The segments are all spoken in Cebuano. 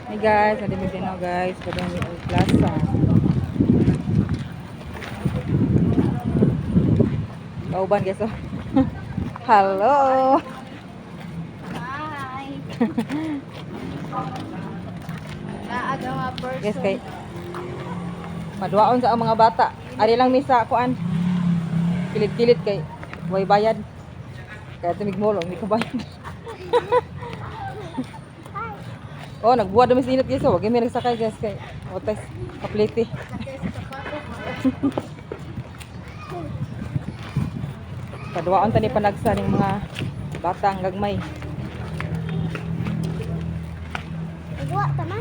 Hey guys, nandito din ako, guys. Padung Plaza. Kauban, guys, oh. Hello. Hi. Naag ang mga person. Guys, kay maduaon sa ang mga bata. Ari lang mi sa kuan. Kilid-kilid kay way bayad. Kaya tumig mo lang, hindi ka bayad. Oh, nagbuhat na mis init, guys. Oh, wag mi nagsakay, guys, kay otes kaplete. Paduaon ta ni panagsa ning mga bata ang gagmay. Nagwa, tama?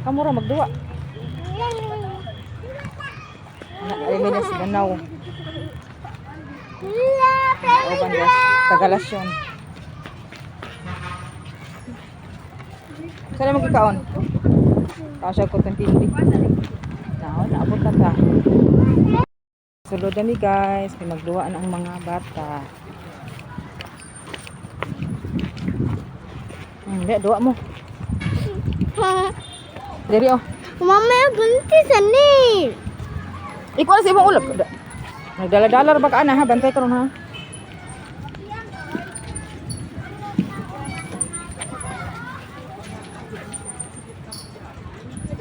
Kamo ra magduwa. Na ay may nas Danaw. Kauban, guys, Tagalasyon. Saan magkikaon? Kaon siya cotton candy. Now, naabot na ta. Sulod na mi, guys, may magduwa na ang mga bata. Di, duwa mo. Diri oh. Mama, gunti sa ni. Ikaw na sa imong ulap. Nagdala-dala ra ba ka ana ha? Bantay karon ha.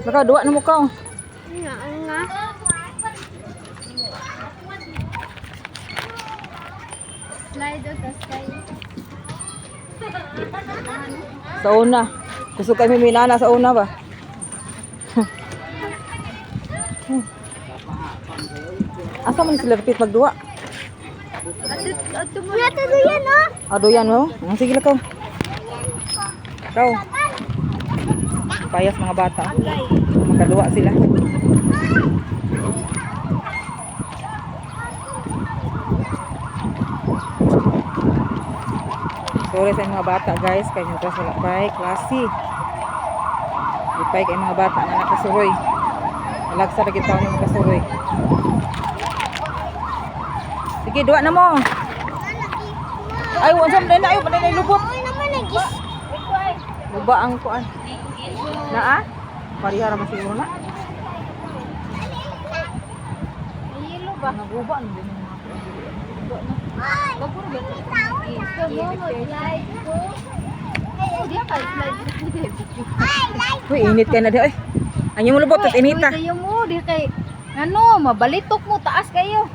Baka duwa na mo ka oh. Nga, nga. Slide o tas kay. Sa una. Gusto kami minana sa una ba? Asa man sila repeat magduwa? Ato mo. Ato yan oh. Ado yan mo? Sige lang ko. Ikaw. Payas mga bata. Makaduwa sila. Sorry sa mga bata, guys, kay nyo wala pa'y klase. Lipay kay mga bata na nakasuroy. Malagsa ra gid taon yung makasuroy. Sige, duwa na mo. Ay, unsa man na ayo man na lubot. Ay naman nagis. Guba ang kuan. Naa? Pareha ra man siguro na. Yelo ba? Naguba ang din mga kuan. Guba na. Bago ra ba? Slide ko. Di ka slide. Uy, init kay na di oy. Anyo mo lubot at inita. Uy, tayo mo, di kay ano, mabalitok mo, taas kayo.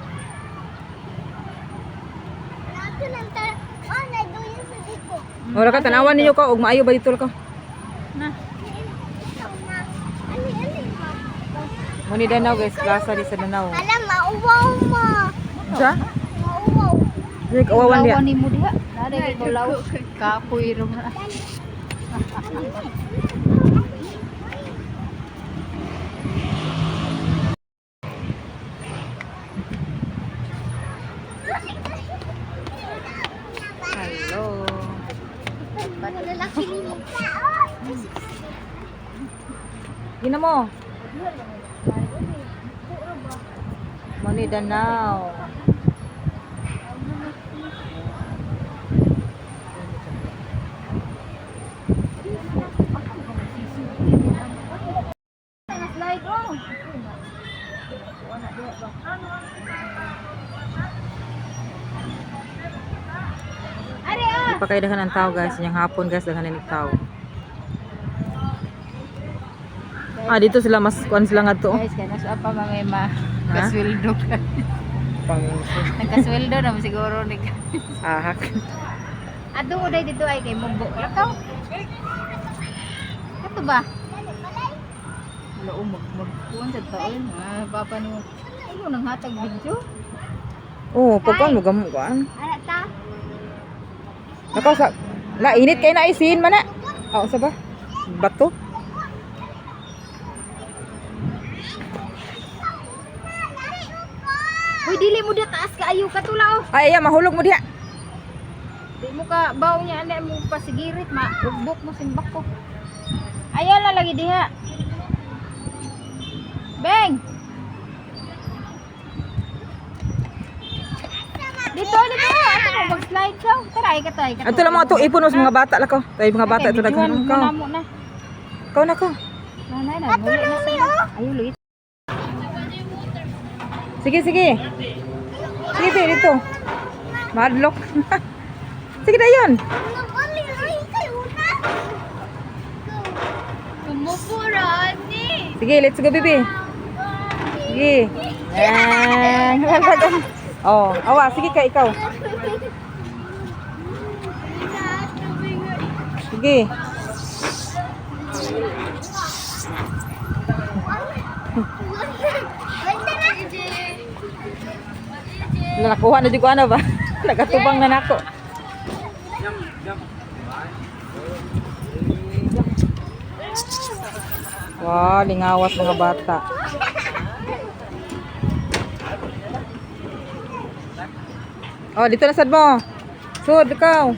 Wala ka tanawan ninyo ka og maayo ba dito ka? Na. Muni Danau, guys, plaza di sa Danau. Alam, mauwaw mo. Unsa? Mauwaw. Sige, kawawan diha. Lawan ni mo diha. Nari ko law. Kapoy ro na. Hello. Gina mo. Muni Danau. Slide oh. Ari ah. Di pa kayo daghan ang tao, guys. Yung hapon, guys, daghan ang tao. Ah, dito sila mas kuan sila ngadto, oh. Guys, kaya nasa pa mga ma Ha? kasweldo ka. Nagkasweldo na mo siguro ni. Ahak. Ato mo dai dito ay kay mugbo. Lakaw. Ato ba? Wala o mag magkuan sa taon. Ah, papa no. Ano nang hatag video? Oh, pagkuan mo gamo kuan. Ara ta. Nakaw sa la init kay na isin man na. Ah, unsa ba? Bato. Uy, dili mo da taas kaayo katula oh. Ay, ay, mahulog mo diha. Di mo ka baw niya ana mo pasigirit ma ugbok mo simbak ko. Ayaw la lagi diha. Beng. Dito, dito. Ato mo mag-slide ka. Tara, ay ka tayo. Ato lang mga to ipon mo sa mga bata la ko. Tayo mga bata ito daghan Videohan ka. mo na mo na. Ikaw na ko. Nanay na. Ato na mi oh. Ayaw lagi. Sige, sige. Sige, be, dito. Madlock. Sige na yun. Kumupura ni. Sige, let's go, baby. Sige. Yan. Oh, awa, sige ka, ikaw. Sige. Wala, nakuha na di ko ano ba? Nagatubang na nako. Wow, lingawas mga bata. Oh, dito na sad mo. Sud, ikaw.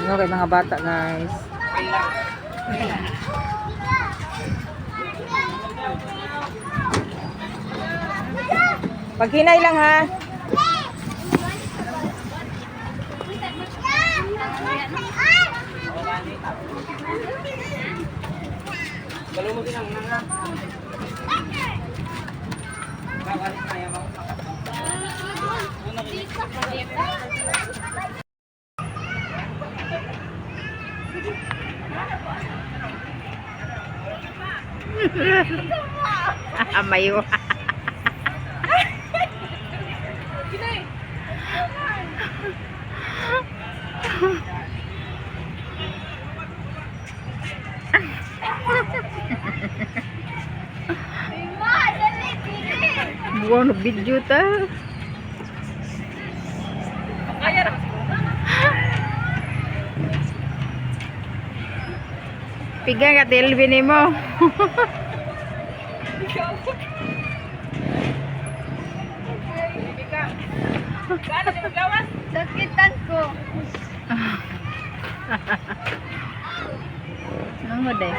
Ano kay mga bata, guys. Paghinay lang ha. Amayo. Buwan video ta. Piga ka tilbi nimo. Sakitan ko. Ano mo day?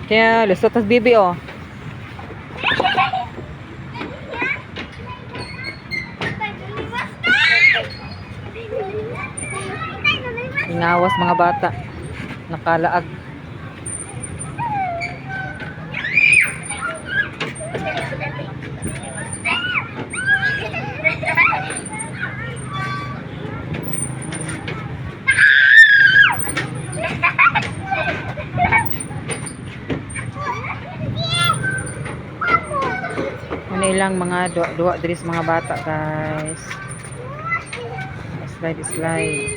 Kaya lusot tas bibi oh. Lingawas mga bata. Nakalaag. Ano ilang mga duwa-duwa diri sa mga bata, guys. Slide, slide.